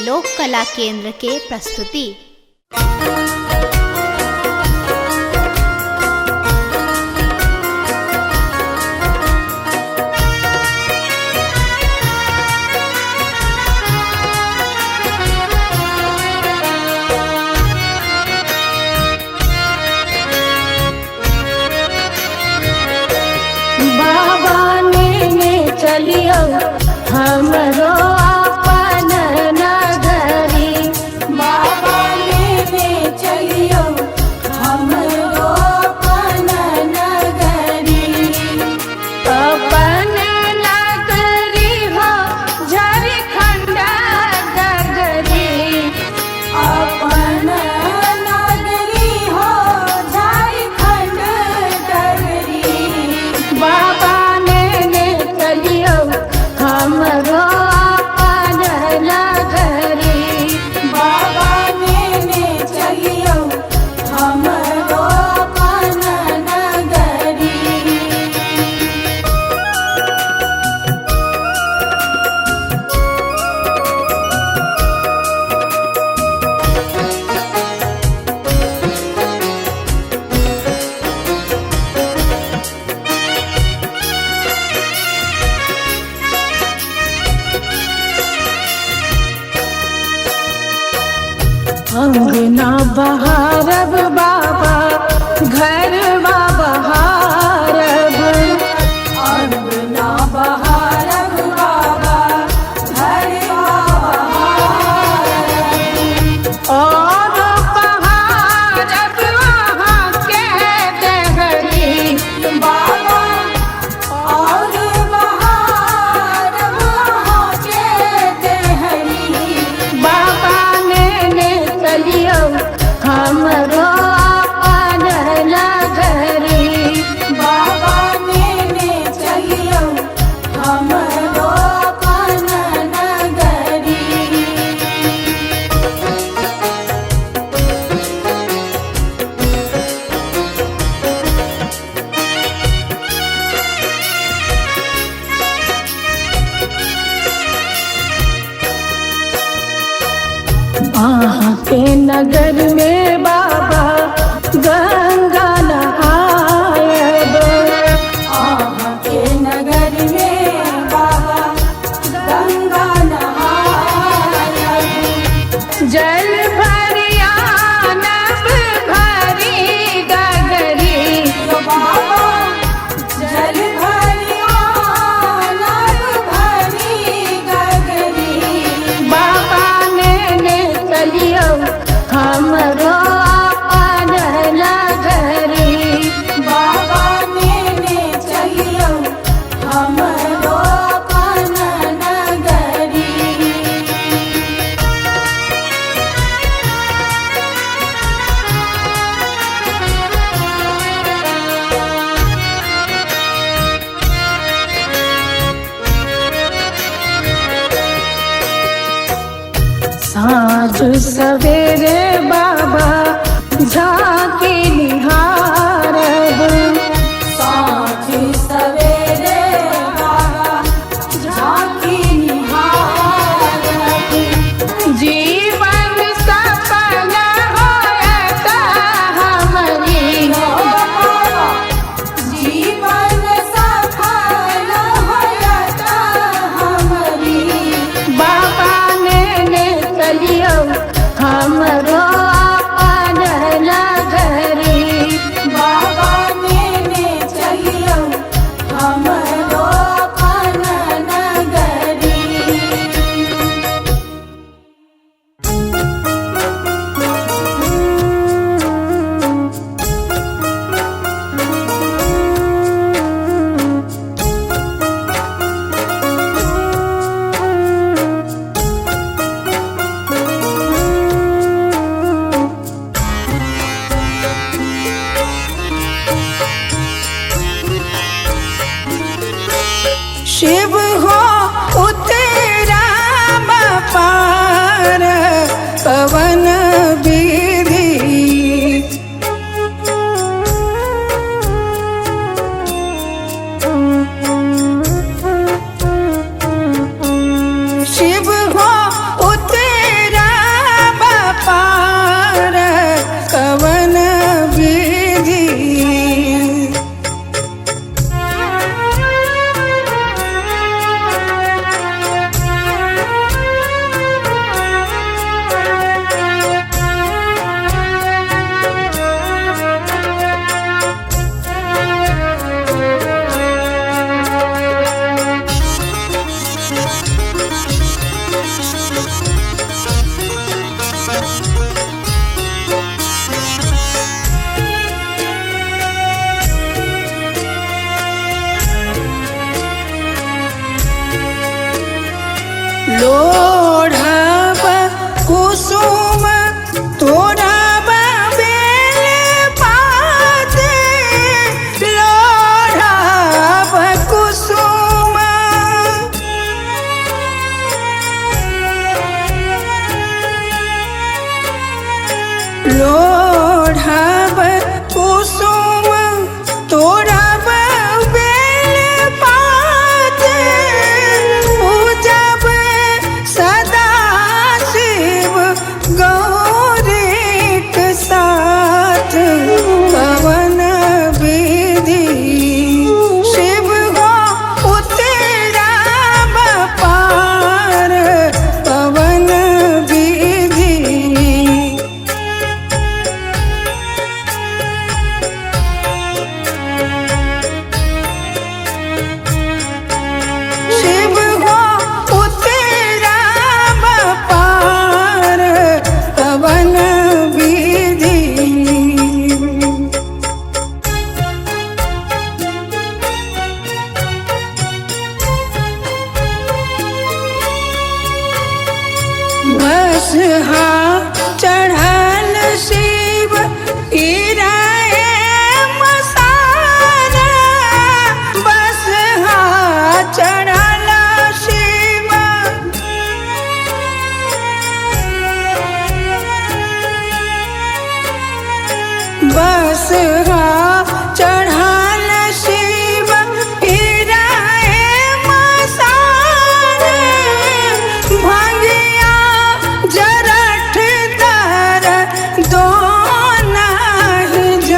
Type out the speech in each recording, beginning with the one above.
लोक कला केंद्र के प्रस्तुति। बाबा नेने चलियो हमरो अपन नगरी। बाबा लेने चलियो हमरो अपन नगरी। अपन नगरी हो झारखंड नगरी। अपन नगरी हो झारखंड नगरी। बाबा नेने चलियो हमरो अपन नगरी। बाबा लेने चलियो हमरो अपन नगरी। अंगना बहारब बाबा घर बहारब। अंगना बहारब बाबा घर बहारब। और बहारब वहाँ के दहरी। बाबा और बहारब वहाँ के देहरी। बाबा नेने चलियो हमरो अपन नगरी। बाबा नेने चलियो हमरो अपन नगरी। अहाँ के नगर में बाबा गंगा नहायब। अहाँ के नगर में बाबा गंगा नहायब। जल भरिया नब भरी गगरी। बाबा जल भरिया नभ भरी गगरी। बाबा नेने चलियो हमरो अपन नगरी। बाबा नेने चलियो हमरो अपन नगरी। साँझ सवेरे बाबा झांकी निहारब। साँझ सवेरे बाबा झांकी निहारब। जीवन सफल होयत हमरी। बाबा जीवन सफल होयत हमरी। बाबा नेने चलियो हमरो अपन नगरी। लोढ़ब कुसुम तोड़ब बेल पात, लोढ़ब कुसुम। लोढ़ब कुसुम तोड़ब बेल पात, पूजब सदा शिव गौरीक साथ। पवन विधि शिव हो उतरब पार, पवन विधि। शिव हो उतरब पार, पवन विधि। बसहा चढ़ल शिव इराए मसान, बसहा चढ़ल शिव। बसहा चढ़ल शिव इराए मसान, भंगिया जरठ दर दो नाही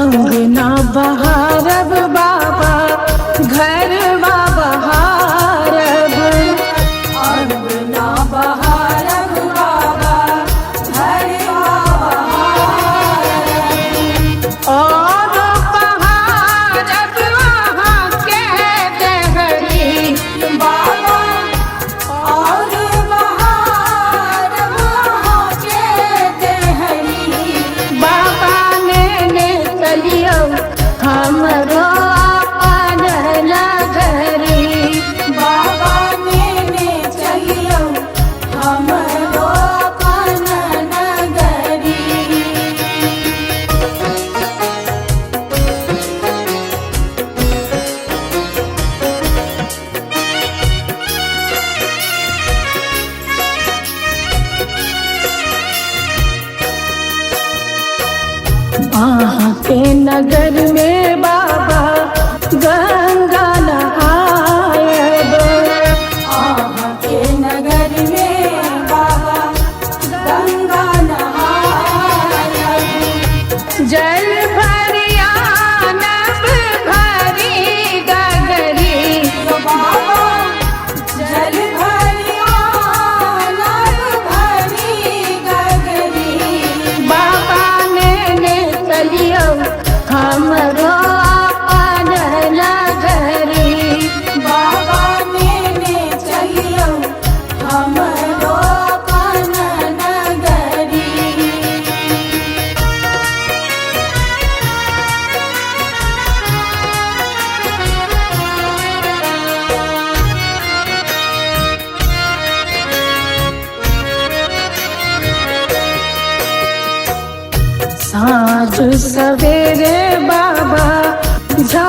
अंगना बहारब बाबा, घरवा बहारब। अंगना बहारब बाबा, घरवा बहारब। और बहारब अहाँ के देहरी। बाबा और बहारब अहाँ के देहरी। बाबा नेने चलियौ हमरो अपन नगरी। बाबा नेने चलियौ हमरो अपन नगरी। अहाँ के नगर में बाबा गंगा नहायब। अहाँ के नगर में बाबा गंगा नहायब। जल भरिया नब भरी गगरी। बाबा जल भरिया नभ भरी गगरी। बाबा नेने चलियौ हमरो अपन नगरी। बाबा नेने चलियौ हमरो अपन नगरी। साँझ सवेरे बाबा झा